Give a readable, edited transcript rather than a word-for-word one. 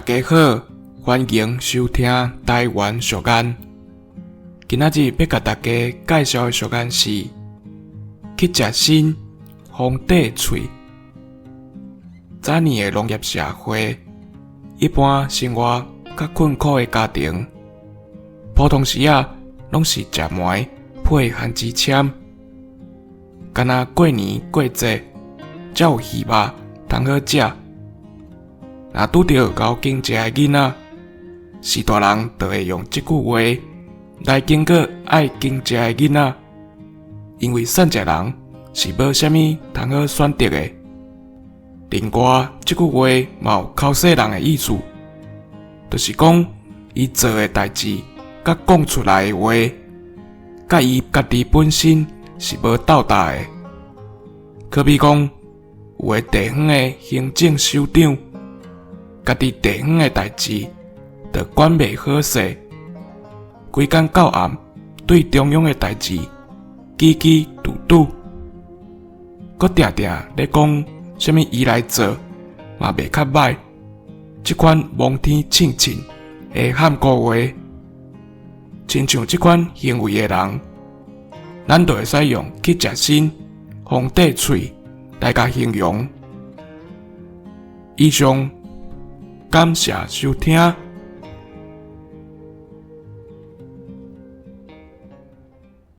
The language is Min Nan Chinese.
大家好，歡迎收聽台灣俗諺。今仔日欲共大家介紹的俗諺是乞食身，風短喙。早年的農業社會，一般生活較困苦的家庭，普通時仔攏是食糜配番薯簽，干焦過年過節才有魚肉通好食。若拄著𠢕經食的囡仔，序大人就會用這句話來警告愛經食的囡仔，因為散食人是無啥物通好選擇的。另外，這句話嘛有剾洗人的意思，就是講伊做的代誌佮講出來的話，佮伊家己本身是無鬥搭的。可比講，有的地方的行政首長，家己地方的代誌就管袂好勢，規工到暗對中央的代誌嘰嘰嘟嘟，閣定定咧講啥物伊來做嘛袂較䆀，這款蒙天凊凊的漢古話，親像這款行為的人，咱就會使用乞食身、風短喙來共形容。以上，感謝收聽。